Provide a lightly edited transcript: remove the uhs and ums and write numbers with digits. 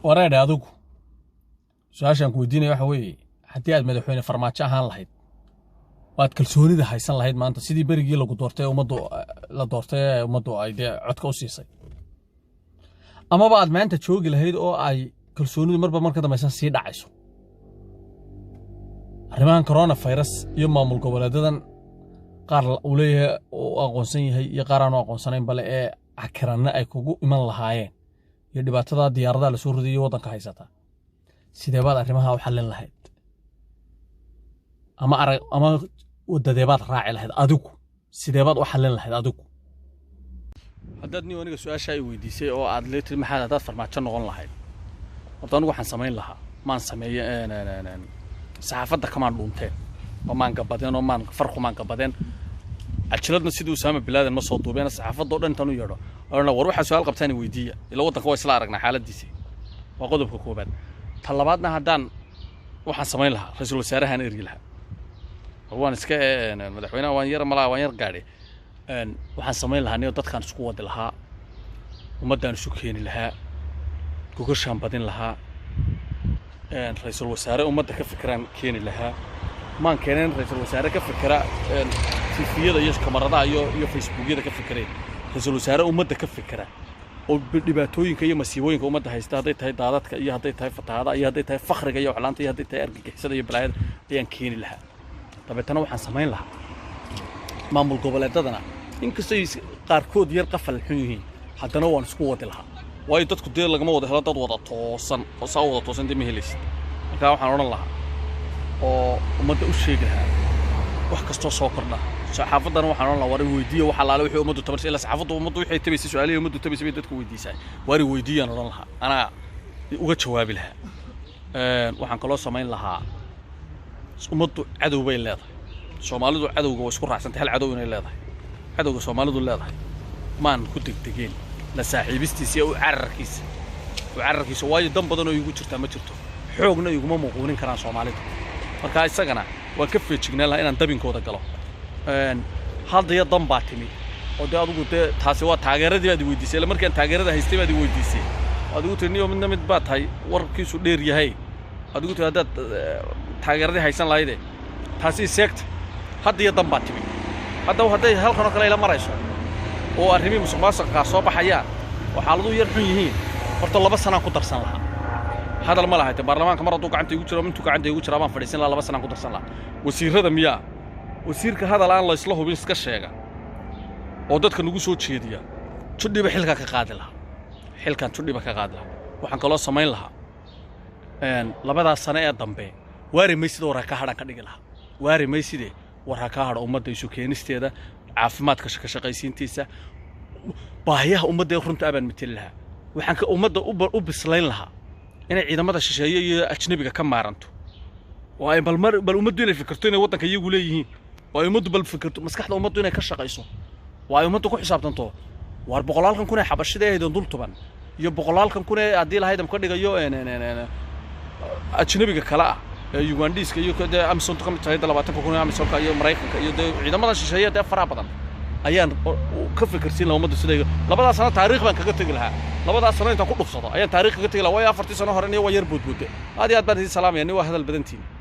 Wareedhe, adigu su-aashaan ku weydiinaya waxa weeye: haddii aad madaxweyne Farmaajo ahaan lahayd, waad kalsoonida haysan lahayd maanta sidii berigii lagu doortay ee ummaddu la doortay ee ummaddu ay dee codka u siisay, amaba aad maanta joogi lahayd oo ay kalsoonidu marba marka dambaysan sii dhacayso, arrimahan coronavirus iyo maamul goboleedadan qaar uu leeyahay uu aqoonsan yahay iyo qaar aanu aqoonsanayn bale ee cakiranna ay kugu iman lahaayeen iyo dhibaatada diyaaradaha lasoo riday iyo waddanka haysata, sidee baad arrimaha u xallin lahayd ama arag ama wadadeebaad raaci lahayd adigu? Sidee baad u xallin lahayd adigu haddaad ni aniga su-aasha ay weydiisay oo aad lee tiri maxaad haddaad Farmaajo noqon lahayd? Horta anigu waxaan samayn lahaa maan sameeye, saxaafadda kamaan dhuunteen oo maan gabadeen oo maan farqumaan gabadeen, cajiladna sidii Usaama bin Laden ma soo duubeen. Saxaafadda oo dhan intaan u yeedho odhana, "War, waxaa su-aal qabtaan weydiiya, ila waddanka waa isla aragnaa xaaladiisi." Waa qodobka koobaad. Ta labaadna, haddaan waxaan samayn lahaa, ra-iisul wasaarahaan ergi lahaa. War, waan iska madaxweynaha waan yar malaa, waan yar gaadhe. Waxaan samayn lahaa niyo dadkaan isku wadi lahaa, ummaddaan isu keeni lahaa, gogashaan badin lahaa, ra-iisul wasaare ummadda ka fikiraan keeni lahaa. Maan keeneen ra-iisul wasaare ka fikira TV-yada iyo kamaradaha iyo Facebookyada ka fikireen, ra-iisul wasaare ummadda ka fikira oo dhibaatooyinka iyo masiibooyinka ummadda haysta, hadday tahay daadadka iyo hadday tahay fatahaadaha iyo hadday tahay fakriga iyo waxlaanta iyo hadday tahay argagixisada iyo balaayada ayaan keeni lahaa. Dabeetana waxaan samayn lahaa, maamul goboleedadana inkastoo qaarkood yar qafal xun yihiin, haddana waan isku wadi lahaa, waayo dadku dee lagama wada helo dad wada toosan oo saa wada toosan dee ma helaysid. Markaa waxaan odhan lahaa oo ummadda u sheegi lahaa wax kastoo soo kordha saxaafaddana waxaan odhan lahaa, "War, weydiiya wax allaale wixii ummaddu tabarsa." Ilaa saxaafaddu ummaddu waxay tabaysay, su-aalihii ummaddu tabaysay bay dadka weydiisaa. "Waar, weydiiyaan," odhan lahaa, anaa uga jawaabi lahaa. Waxaan kaloo samayn lahaa, ummaddu cadow bay leedahay. Soomaalidu cadowga waa isku raacsantay hal cadow inay leedahay. Cadowga Soomaalidu leedahay maan ku degdegeen la saaxiibistiisa iyo u cararkiisa, waayo dan badan oo iigu jirtaa ma jirto, xoogna iguma muquunin karaan Soomaalidu. Marka isagana waan ka feejignaan lahaa inaan dabinkooda galo. Haddaya dan baa timi oo dee adigu dee taasi waa taageeradii baad i weydiisay. Ila markaan taageerada haystay baad i weydiisay, adigu tiri, "Niyo, midna mid baa tahay warkiisu dheer yahay." Adigu tiri haddaad taageeradii haysan lahayde taasi seegta. Hadda iyo dan baa timi. Haddaba hadday halkan oo kale ila marayso oo arrimihii musuq maasuqaa soo baxayaan oo xaaladuhu yar xun yihiin, horta 2 sanaan ku darsan lahaa. Hadal ma lahayte, baarlamaanka mar hadduu gacanta igu jiro, intuu gacanta igu jiraa baan fadhiisan lahaa. 2 sanaan ku darsan lahaa. Wasiirrada miyaa? Wasiirka hadal aan la isla hubin iska sheega oo dadka nagu soo jeediya, judhiba xilkaa ka qaadi lahaa, xilkaan judhiba ka qaadi lahaa. Waxaan kaloo samayn lahaa, labadaas sano ee dambe waari maysida, war ha ka hadhaan ka dhigi lahaa. Waari mayside, war ha ka hadho. Ummadda isu keenisteeda, caafimaadka ka shaqaysiintiisa, baahiyaha ummadda ee runta abaan mateli lahaa. Waxaan ka ummadda u bislayn lahaa inay ciidamada shisheeye iyo ajnabiga ka maaranto oo ay bal mar bal ummaddu inay fikirto inay waddanka iyagu leeyihiin, oo ay ummaddu bal fikirto, maskaxda ummaddu inay ka shaqayso oo ay ummaddu ku xisaabtanto, waar boqolaalkan kun ee xabashida ee haydan dul tuban iyo boqolaalkan kun ee haddii lahaydam ka dhigayo ajnabiga kale ah ee Ugandhiiska iyo dee AMISOMtu ka mid tahay, 20-ka kun ee AMISOMka iyo Maraykanka iyo dee ciidamada shisheeye dee faraha badan ayaan ka fikirsiin lahaa ummadda. Siday labadaas sano taariikh baan kaga tegi lahaa. Labadaas sano intaan ku dhufsado ayaan taariikh kaga tegi lahaa, waayo 4-tii sano hore niyo waa yar boodboodde. Aad iyo aad baan idin salaamaya. Ni waa hadal badantiin.